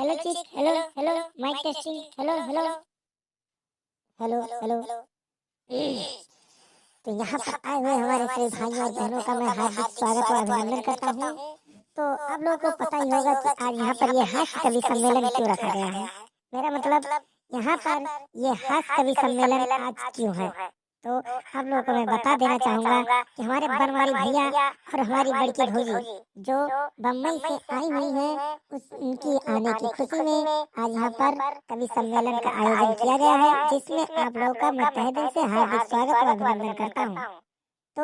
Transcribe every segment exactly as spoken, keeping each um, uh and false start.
Hello check, hello, hello, mic testing, hello, hello, hello, hello। तो यहाँ पर आए हुए हमारे सभी भाइयों और बहनों का मैं हार्दिक स्वागत और अभिनंदन करता हूँ। तो आप लोगों को पता ही होगा कि आज यहाँ पर ये हास्य कवि सम्मेलन क्यों रखा गया है। मेरा मतलब, यहाँ पर ये हास्य कवि सम्मेलन आज क्यों है। तो आप लोगों को मैं बता देना चाहूँगा कि हमारे बनवारी भैया और हमारी बड़की भौजी जो बम्बई से आई हुई हैं, उस, उनकी आने की खुशी में आज यहाँ पर कवि सम्मेलन का आयोजन किया गया है, जिसमें आप लोगों का मैं तहे दिल से हार्दिक स्वागत और अभिनंदन करता हूँ। तो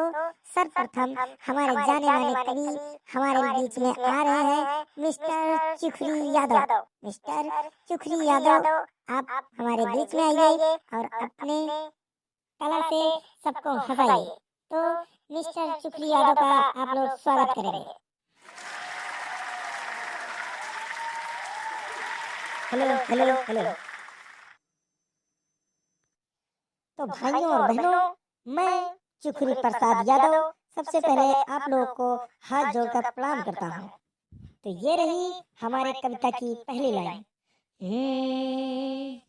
सर्वप्रथम हमारे जाने माने कवि हमारे बीच में आ रहे हैं, मिस्टर चिखुरी यादव। मिस्टर चिखुरी यादव, आप हमारे बीच में आइए और अपने कला से सबको हंसाइए। तो मिस्टर चिखुरी यादव का आप लोग स्वागत करेंगे। Hello, hello, hello। तो भाइयों और बहनों, मैं चिखुरी प्रसाद यादव सबसे पहले आप लोगों को हाथ जोड़कर प्रणाम करता हूँ। तो ये रही हमारे कविता की पहली लाइन। हम्म,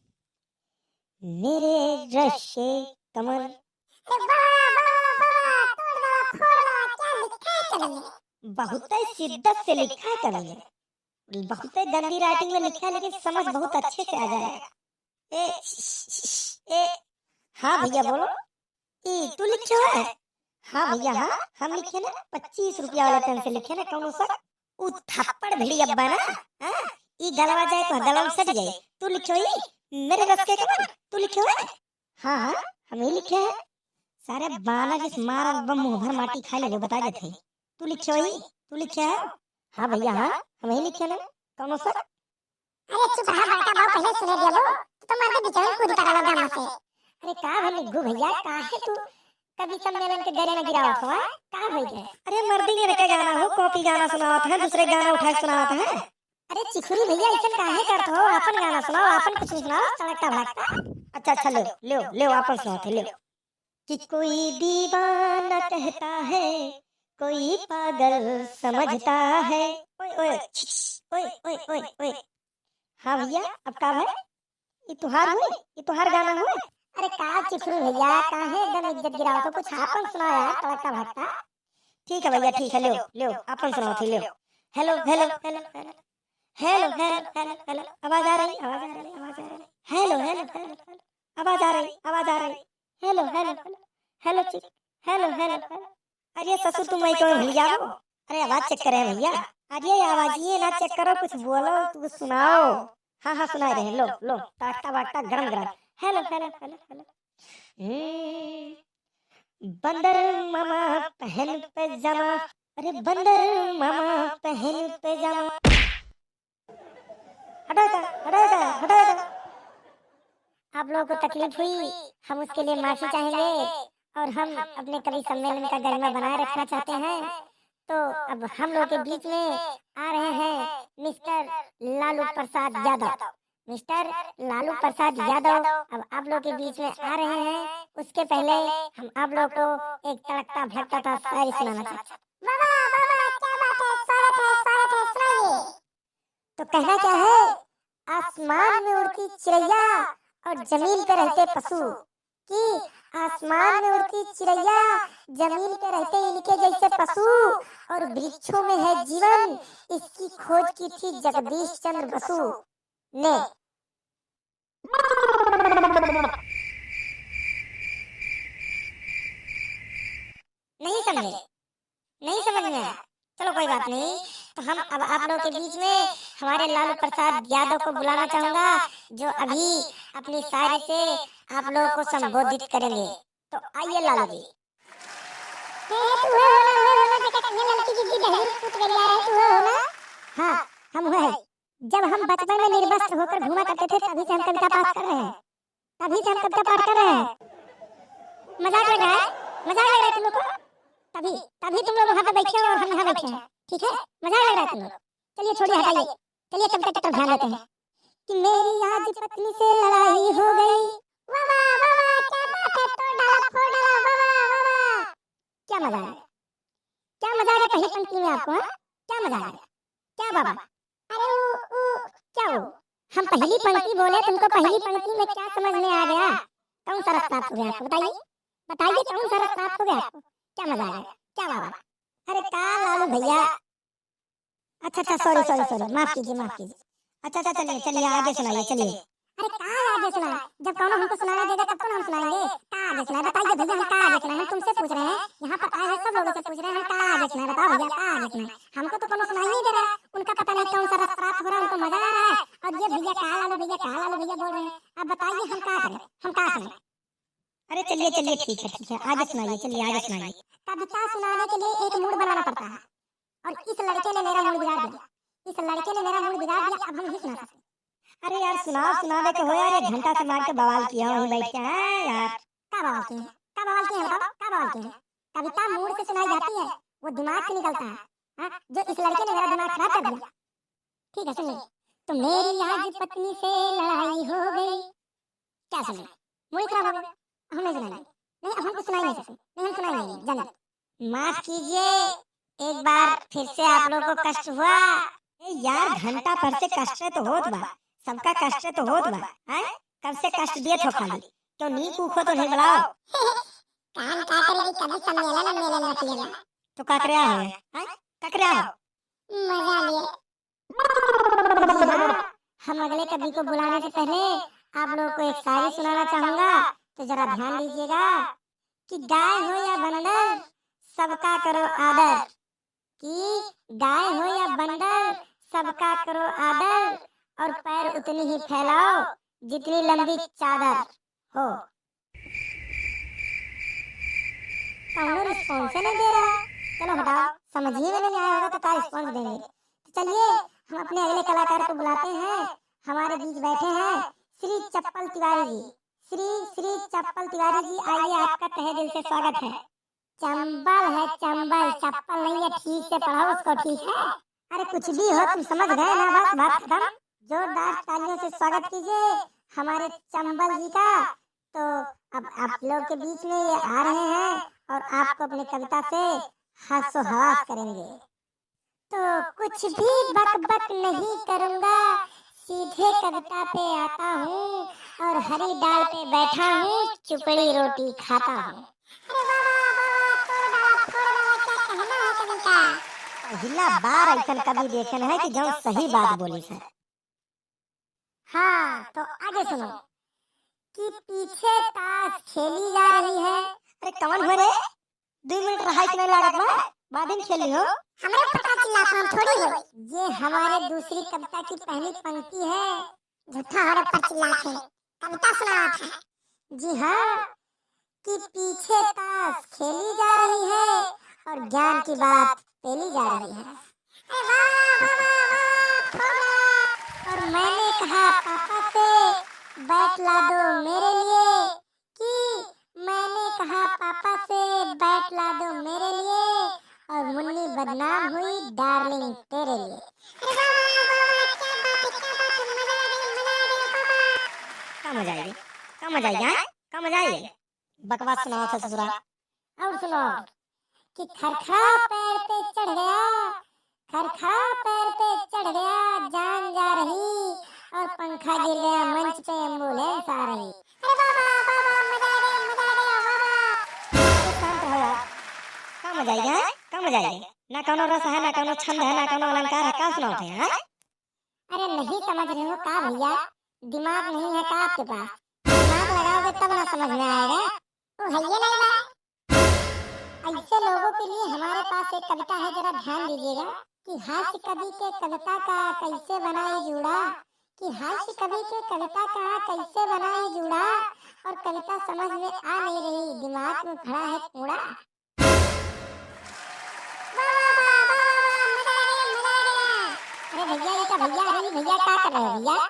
मेरे रश के कमर। अरे वाह, वाह, वाह, तोड़ दवा, फोड़ दवा, क्या लिखा है कवि ने? बहुत ही शिद्दत से लिखा है कवि ने। बहुत ही गंदी राइटिंग में लिखा है, लेकिन समझ बहुत अच्छे से आ जाएगा। ए, ए, हाँ भैया बोलो। ई तू लिखे हो? हाँ भैया, हाँ, हम लिखे ना, पच्चीस रुपया वाले पेन से लिखे ना, कौनो सक। उ थप्पड़ भिड़ी अब्बा ना, हाँ, ई गलवा जाए तो गलवा में सट जाए। तू लिखे हो ई? मेरे रस के कमर, तू लिखे हो? हाँ, हाँ, हम ही लिखे हैं। सारे बाना जिस मारा अब्बा मुंह भर माटी खाए ले, वो बता देते हैं। तू लिखे हो ई? तू लिखे है? हाँ भैया, हाँ, हम ही लिखे ना, कौनो सक। अरे चुप रहा बड़का बाबू, पहले सुने दिया वो, तू तो मर्द बिचड़न कूद पड़ा लो गामा से। अरे का भले निग्घू भैया, काहे तू कवि सम्मेलन के गले में गिरावत हो, का हो गया? अरे मर्दी के के गाना हो, कॉपी गाना सुनावत है, दूसरे गाना उठा के सुनावत है। अरे चिखुरी भैया, ऐसा काहे करत हो? आपन गाना सुनाओ, आपन कुछ सुनाओ, तड़कता भड़कता। अच्छा, अच्छा, ले, ले, ले, आपन सुनावत है, ले। कि कोई दीवाना कहता है, कोई पागल समझता है। ओए, ओए, छिछ, ओए, ओए, ओए, ओए। हाँ भैया, अब का भाई? ये तुहार हुए? ये तुहार गाना हुए? अरे का चिखरू भैया, काहे एकदम इज्जत गिरावत हो? कुछ आपन सुनाओ यार, तड़कता भड़कता। ठीक है भैया, ठीक है, ले, ले, आपन सुनाओ थे, ले। Hello, hello, hello, hello। Hello, hello, hello, hello। आवाज आ रही, आवाज आ रही, आवाज आ रही। Hello, hello, hello, hello। आवाज आ रही, आवाज आ रही। Hello, hello, hello। Hello check। Hello, hello, hello। अरे ससुर, तुम वही कौन भैया हो? अरे आवाज check करे भैया। अरे आवाज ये ना check करो, कुछ बोलो, तू कुछ सुनाओ। हाँ, हाँ, सुना रहे हैं, लो, लो, तड़कता भड़कता गरम गरम। Hello, hello, hello, hello। हम्म, बंदर मामा पहन पैजामा, अरे बंदर मामा पहन पैजामा। हटाओ तो, हटाओ तो, हटाओ तो। आप लोगों को तकलीफ हुई, हम उसके लिए माफी चाहेंगे और हम अपने कवि सम्मेलन का गरिमा बनाए रखना चाहते हैं। तो अब हम लोग के बीच में आ रहे हैं मिस्टर लालू प्रसाद यादव। मिस्टर लालू प्रसाद यादव अब आप लोग के बीच में आ रहे हैं। उसके पहले हम आप लोग को एक तड़कता भड़कता सा शायरी सुनाना चाहते हैं। वाह, वाह, वाह, वाह, क्या बात है, स्वागत है, स्वागत है, सुनाइए। तो कहना क्या है, आसमान में उड़ती चिड़ैया और जमीन पे रहते पशु, कि आसमान में उड़ती चिड़ैया, जमीन पे रहते इनके जैसे पशु, और वृक्षों में है जीवन, इसकी खोज की थी जगदीश चंद्र बसु ने। नहीं समझे? नहीं समझ में आया? चलो कोई बात नहीं। तो हम अब आप लोग के बीच में हमारे लालू प्रसाद यादव को बुलाना चाहूंगा, जो अभी अपनी शायरी से आप लोगों को संबोधित करेंगे। तो आइए लालू जी। ए, ए, तू उहे हो ना, उहे हो ना, जेकर कन्या ललकी दीदी दहिजर पूत गरिया रहे, तू उहे हो ना? हाँ, हम उहे है। जब हम बचपन में निर्वस्त्र होकर घूमा करते थे, तभी से हम कविता पाठ कर रहे हैं, तभी से हम कविता पाठ कर रहे हैं। मजाक लग रहा है, मजाक लग रहा है तुम लोग को। तभी, तभी तुम लोग वहाँ पे बैठे हो और हम यहाँ बैठे हैं, ठीक है? मजाक लग रहा है तुम लोग। चलिए छोड़िए, हटाइए, चलिए कविता की तरफ ध्यान देते हैं। कि मेरी आज पत्नी से लड़ाई हो गई। वाह, वाह, वाह, वाह, क्या बात है, तोड़ डाला, फोड़ डाला, वाह, वाह, वाह, वाह। क्या मजा आया, क्या मजा आया पहली पंक्ति में आपको, हाँ? क्या मजा आया, क्या बाबा? अरे वो, वो, क्या हो? हम पहली पंक्ति बोले, तुमको पहली पंक्ति में क्या समझ में आ गया? कौन सा रस प्राप्त हो गया आपको? बताइए, बताइए, कौन सा रस प्राप्त हो गया आपको? क्या मजा आ गया? क्या वाह वाह? अरे का लालू भैया, अच्छा, अच्छा, sorry, sorry, sorry, माफ कीजिए, माफ कीजिए। अच्छा, अच्छा, चलिए, चलिए, आगे सुनाइए, चलिए। अरे, का आगे सुनाए? जब कौनो हमको सुनाना देगा, तब तो ना हम सुनाएंगे। का आगे सुनाए? बताइए भैया, हम का आगे सुनाए? हम तुमसे पूछ रहे हैं, यहाँ पर आए हैं, सब लोगों से पूछ रहे हैं, हम का आगे सुनाए? बताओ भैया, का आगे सुनाए? हमको तो कौनो सुनाई नहीं दे रहा है। उनका पता नहीं कौन सा रस प्राप्त हो रहा है, उनको मजा आ रहा है, और ये भैया का लालू भैया, का लालू भैया बोल रहे हैं। अब बताइए, हम का करें, हम का सुनाए? अरे चलिए, चलिए, ठीक है, ठीक है, आगे सुनाइए, चलिए, आगे सुनाइए। कविता सुनाने के लिए एक मूड बनाना पड़ता है, और इस लड़के ने मेरा मूड बिगाड़ दिया, इस लड़के ने मेरा मूड बिगाड़ दिया, अब हम नहीं सुना सकते। अरे यार, सुनाओ, सुनावे के हो यार, एक घंटा से मार के बवाल किया वहीं बैठ के, हैं यार? का बवाल किए हैं? का बवाल किए हैं, बताओ, का बवाल किए हैं? कविता मूड से सुनाई जाती है, वो दिमाग से निकलता है, हाँ, जो इस लड़के ने मेरा दिमाग खराब कर दिया। ठीक है, सुनिए। तो मेरी आज पत्नी से लड़ाई हो गई। क्या सुने? मूड खराब हो गया। हम नहीं सुनाएंगे। नहीं, अब हम कुछ सुना ही नहीं सकते। नहीं, हम सुना ही नहीं, जाने दो। माफ कीजिए, एक बार फिर से आप लोगों को कष्ट हुआ? ए यार, घंटा भर से कष्ट तो होत बा, सबका कष्ट तो होत बा, हैं? कब से कष्ट दिए थो खाली? क्यों नीक उखो तो नहीं बुलाओ? कान का करे कि कभी सम्मेलन उम्मेलन रख लेना। तो का करे हो, हैं? का करे हो? मजा लिए। जी हाँ, हम अगले कवि को बुलाने से पहले आप लोगों को एक शायरी सुनाना चाहूंगा, तो जरा ध्यान दीजिएगा कि गाय हो या बंदर, सबका करो आदर, कि गाय हो या बंदर, सबका करो आदर, और पैर उतनी ही फैलाओ, जितनी लंबी चादर हो। कौनो response नहीं दे रहा। चलो हटाओ, समझिए में नहीं आया होगा तो का response देंगे। तो चलिए, हम अपने अगले कलाकार को बुलाते हैं। हमारे बीच बैठे हैं श्री चप्पल तिवारी जी। श्री, श्री चप्पल तिवारी जी, आइए, आपका तहे दिल से स्वागत है। चंबल है, चंबल, चप्पल नहीं है, ठीक से पढ़ो उसको, ठीक है? अरे कुछ भी हो, तुम समझ गए ना, बस बात खत्म। जोरदार तालियों से स्वागत कीजिए हमारे चंबल जी का। तो अब आप लोग के बीच में ये आ रहे हैं और आपको अपने कविता से हासो हवास करेंगे। तो कुछ भी बक बक नहीं करूँगा, सीधे कविता पे आता हूँ और हरी डाल पे बैठा हूँ, चुपड़ी रोटी खाता हूँ। अरे वाह, वाह, वाह, वाह, तोड़ डाला, फोड़ डाला, क्या कहना है कवि का? पहिला बार ऐसन कवि देखे हैं कि जौन सही बात बोली है। हाँ, तो आगे सुनो कि पीछे ताश खेली जा रही है। अरे कौन हो रे? दो मिनट रहा, इसमें लागत बा, बाद में खेल लियो। हमरे पता चिल्ला हम थोड़ी हो। ये हमारे दूसरी कविता की पहली पंक्ति है। झूठा हमारे पर चिल्ला के कविता सुनावत है। जी हाँ, कि पीछे ताश खेली जा रही है और ज्ञान की बात पेली जा रही है। अरे वाह, वाह, वाह, वाह, खूब रहा। और मैंने कहा पापा से, "बैट ला दो मेरे लिए," कि मैंने कहा पापा से, "बैट ला दो मेरे लिए," और मुन्नी बदनाम हुई डार्लिंग तेरे लिए। अरे वाह, वाह, वाह, वाह, क्या बात है, क्या बात है, मजा आ गया, मजा आ गया, वाह, वाह। का मजा आएगी? का मजा आएगी, हैं? का मजा आएगी? बकवास सुनावत है ससुरा। और सुनो कि खरखरा पैर पे चढ़ गया, खरखरा पैर पे चढ़ गया, जान जा रही, और पंखा गिर गया, मंच पे एम्बुलेंस आ रही। अरे वाह, वाह, वाह, वाह, मजा आ गया, मजा आ गया, वाह, वाह। अरे शांत रहो यार, का मजा आएगी, हैं? का मजा आएगी? ना कौनो रस है, ना कौनो छंद है, ना कौनो अलंकार है, का सुनावत है, हैं? अरे नहीं समझ रहे हो का भैया? दिमाग नहीं है का आपके पास? दिमाग लगाओगे तब ना समझ में आएगा। वो है ये नहीं बा। ऐसे लोगों के लिए हमारे पास एक कविता है, जरा ध्यान दीजिएगा कि हास्य कवि के कविता का कैसे बनाए जूड़ा, कि हास्य कवि के कविता का कैसे बनाए जूड़ा, और कविता समझ में आ नहीं रही, दिमाग में खड़ा है कूड़ा। वाह, वाह, वाह, वाह, वाह, वाह, मजा आ गया, मजा आ गया। अरे भैया, ये क्या भैया, अरे ये भैया क्या कर रहे हो भैया?